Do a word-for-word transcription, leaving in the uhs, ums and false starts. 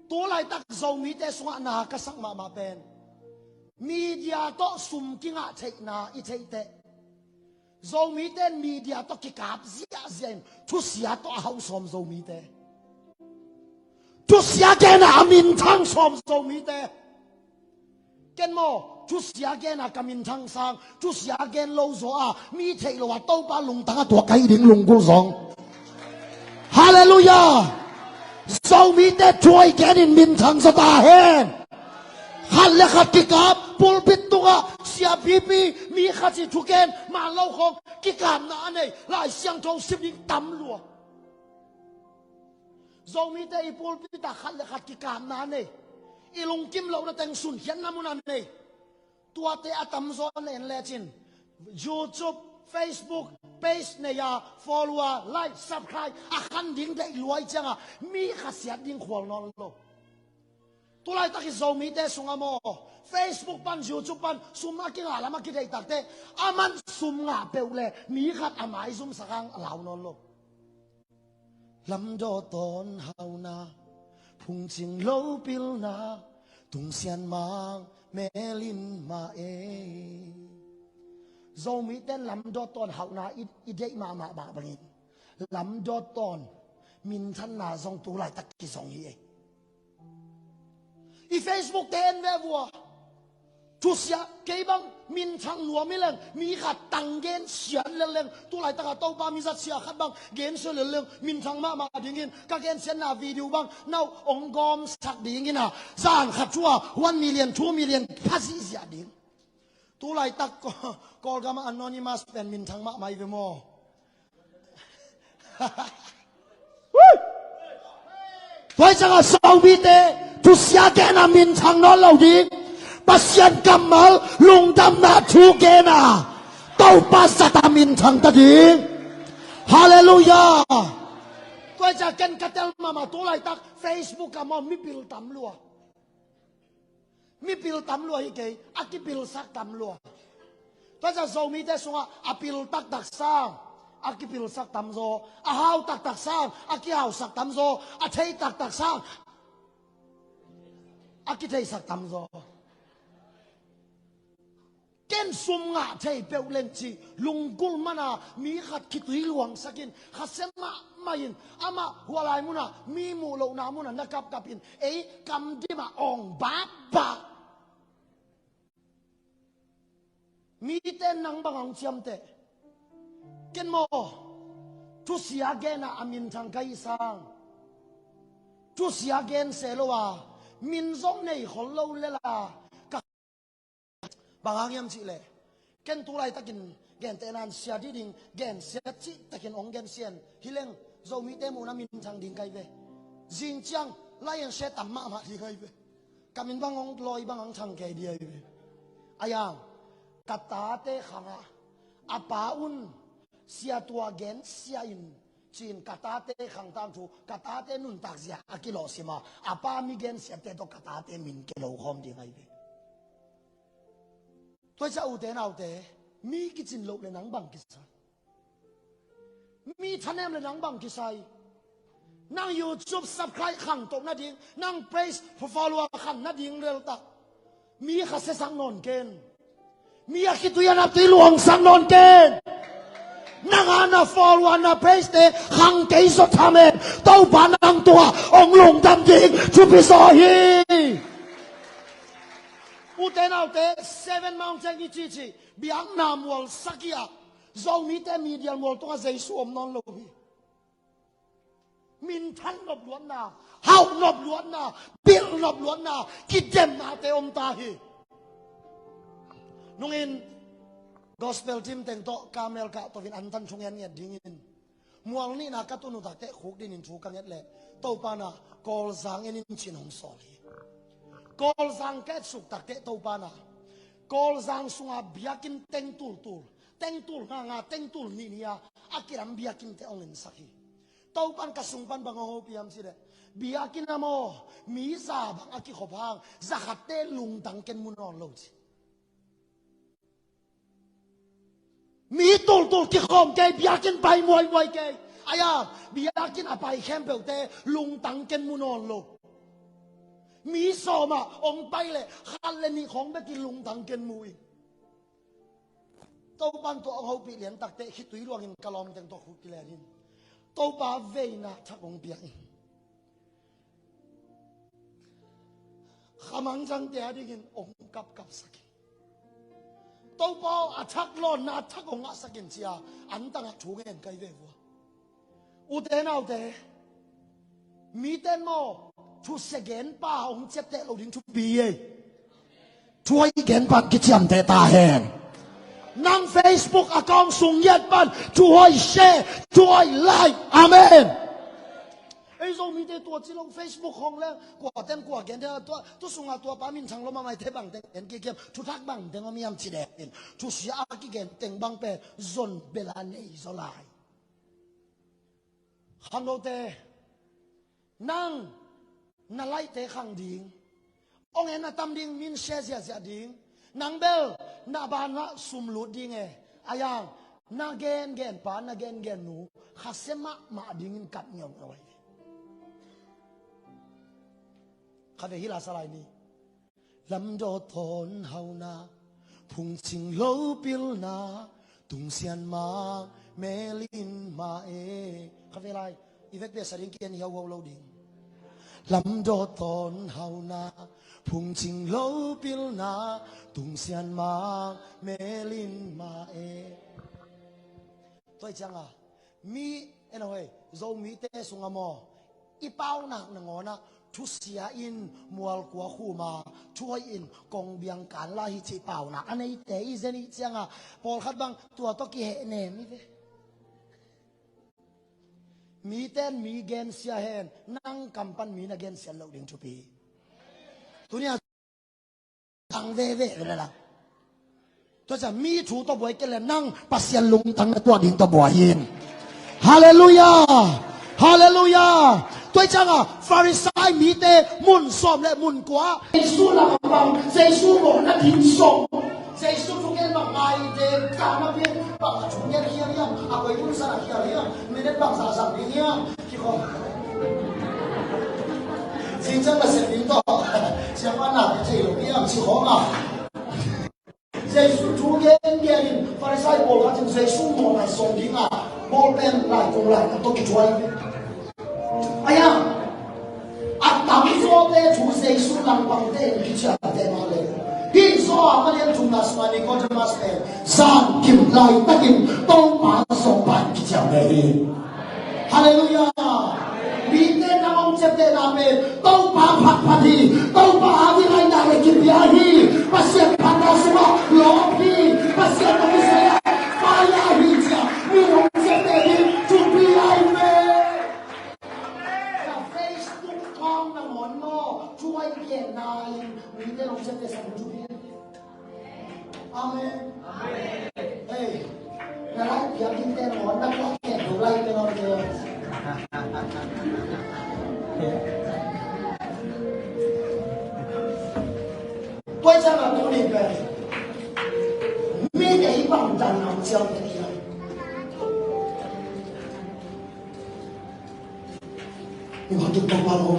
Tu laitak Zomite sungah na ka sak mahmah pen, media tawh sum kingah theihna i theih teh, Zomite in media tawh kikap ziahziah in thusia tawh a hauh sawm Zomite. Thusia genna a minthang sawm Zomite. Ken maw, thusia genna ka minthang sang, thusia gen lo zaw a mi theih lo a Topa lungtang a tuak ka hih ding lunggulh zong. Halleluiah. Zomite thuai genin minthang zaw ta hen. Khat le khat kikap, pulpit tungah siapipi, mi khat ii thugen man lo khawng kikapna a nei, Lai Siangtho sim ding tam lua. Zomite i pulpit ah khat le khat kikapna a nei, i lungkim lohna teng sunkhiatna mun a nei. Tuate a tamzaw na en lecin YouTube, Facebook page nei a, follower, like, subscribe a khan ding deih lua i ciangah mi khasiat ding khual nawn lo. Tu laitak i Zomite sungah maw, Facebook pan, YouTube pan sum a kingah lam a kideih takteh, a man sum ngah peuh le mi khat a maizumsak hang a lau nawn lo. Lamdawh tawn hauhna, phungcing lo pilna, tungsian mang melin mah ei. Zomite in lamdawh tawn hauhna i, i deih mahmah mah bangin, lamdawh tawn minthanna zong tu laitak kizong hi ei. I Facebook te en ve vua. Thusia, kei bang minthang nuam hi leng, mi khat tang gen sian lel leng, tu laitak a Topa mi zatsia khat bang gensia lel leng, minthang mahmah dingin ka gensiatna video bang na hong gawmsak dingin a, zan khat thu a one million, two million pha zihziah ding. Tu laitak Kawl, Kawlgam ah anonymous pen minthang mahmah hi ve maw. Tua ciangah Zomite thusia genna minthang nawn lo ding. Pasian kammal lungdamna thu genna Topa zat a minthang ta ding. Halleluiah. Tua ciangah ken ka tel mahmah, tu laitak Facebook ah maw mipil tam lua. Mipil tam lua hi kei, a kipilsak tam lua. Tua ciang Zomite sungah a pil taktak sang a kipilsak tamzaw, a hau taktak sang a kihausak tamzaw, a thei taktak sang a kitheisak tamzaw. Ken sum ngah thei peuh leng cih lunggulh mana mi khat khitui luangsakin, khasia mahmah in, amah hualai munah mi muh lohna munah na kapkap in, ei kam dimah awng bakbak. Mite nang bang a hong ciamteh. Ken maw, thusia genna a minthang ka hih sang, thusia gen se lo a, min zong nei khol lo lela ka Bang hang hiam cih leh, ken tu laitakin gentehna in sia dih ding gensia cihtakin hong gensia in hi leng, Zomite muhna minthang ding ka hi ve. Zing ciang lai-en sia tam mahmah ding ka hi ve. Ka min bang hong lawi bang hong thang kei ding ka hi ve. A yang, ka tate khangah a pa un sia tua gensia in ci-in ka tate khangtang thu, ka tate nuntak zia a kilawhsim a, a pa mi gensiate tawh ka tate min kilo khawm ding ka hi ve. Tua ciang ute naute, mi kicin loh le nang bang kisai? Mi thanem le nang bang kisai? Nang YouTube subscribe khang toh nading, nang page follower khang nading lel ta. Mi kha siasak nawn ken. Mi a khitui a naptui luangsak nawn ken. Nang a na follower na page te khang kei zaw thamen, Topa nang tungah hong lungdam ding thupi zaw hi. Ute naute, Seven Mountain i cici biakna mual sak hi a, Zomite media mual tungah Jesu om nawn lo hi. Minthan nop luatna, hauh nop luatna, pilh nop luatna, kidemnate om ta hi. Nungin gospel team teng tawh Carmel kahto in antan thu ngetnget dingin, mual nihna ka tun uh takteh khukdin in thu ka nget leh, Topa na Kawlzang en in cin hong sawl hi. Kawlzang ka etsuk takteh Topa na Kawlzang sunga biakinn teng tultul, teng tul nga nga, teng tul nih nih a, a kilam biakinnte hong ensak hi. Topan ka sung pan bang hong hopih hiam cih leh, biakinn ah maw, mi za bang a kikhop hang, za khatte lungtang ken mu nawn lo ci. Mi tultul kikhawm kei, biakinn pai muaimuai kei. Aia, biakinn a pai khempeuhte lungtang ken mu nawn lo. Mi sawm ah hong pai leh khat le nih khawng bekin lungtang ken mu ing. Topa'n tua hong hopih lian takteh khitui luangin ka lawmteng tawh khut kilen in. Topa veina thak hong piak in. Khamangthangte a dingin hong kapkapsak in. Topa aw, a thak lawnna a thak hong ngahsak in ci-a antangah thu ngen kai ve vua. Ute naute, mite maw, thusia genpa hong ciapteh lo ding thupi ei. Thuhoih genpa kiciamteh ta hen. Nang Facebook account sung ngiat pan thuhoih share, thuhoih like. Amen. Ei Zomite tua ci lo, Facebook khawng leng kua ten kua gen de, tua, tu sungah tua pa minthang lo mahmah, ite bangteng en kikiam, thuthak bangteng om hiam ci de in, thusia a kigen teng bang pen zon bel a nei zaw lai. Khangnote, nang na like-te khang ding, hong en a tam ding, min share ziahziah ding, nang bel na banah sum lut ding e. A yang, na gengenpa, na gengennu khasia mahmah dingin kap ngiaungau hi. Kha ve hi la sa lai ni. Lamdawt thawn hauna, phungcing lo pilna, tungsian mang mel in mah e. Kha ve lai, i vekpi-a sa ding ki-en hiauhau lo ding. Lamdawt thawn hauna, phungcing lo pilna, tungsian mang mel in mah e. Tua hi cianga mi en hoi, Zomite sunga maw, i paunak nangawnah thusia in mualkua khuma, thuhoih in kongbiang kan la hi cih paunak a neite i zen i cianga, pawlkhat bang tua tawh kihehnem hi ve. Mite in mi gensia hen, nang kam pan mi na gensiat loh ding thupi. Tunia tang veve vele la. Tua ciang mi thu tawh buai kei le nang Pasian lungtang na tuah ding tawh buai in. Halleluiah. Halleluiah. Tua cianga Farisai mite mun sawm le mun kua, Jesu lam a bang, Jesu mawhna ding sawm, Jesu thugen bang ngai ding, ka na pin bang a thugen hiam hiam, a koi mun sa na hiam hiam, minute bang sa sa ding hiam. Cikhawm. Cincang na sem ding tawh siapa na thei lo hiam cikhawm a. Jesu thu gengen in Farisai pawlkhat in Jesu mawhna sawm dingah bawlpen lai kong lai tawh kithuai. Ahi a, a tamzawte thu Jesu langpangte in kiciamteh mah le. Hih Johan a lian thumna sungah Nicodemus pen zan kim laitakin Topa sawmpa in kiciamteh hi. Halleluiah. Mite nang hong ciaptehna pen Topa phatphat hi. Topa a ding ahi nak le kipia hi. Pasian phatna sungah lawp hi. Pasian hong kisai a, fire hi ci-a mi hong ciapteh ding thupi ahi ve. Ka Facebook account nangawn maw, thuhoih genna in mite hong ciaptehsak ding thupi. Amen. Amen. Hey, na lai piak in te no, na kuak ken do lai te no te. Tua ciang a tuni pen mite i bangtan na ciang te hi. Ni ma tu pa pa lo.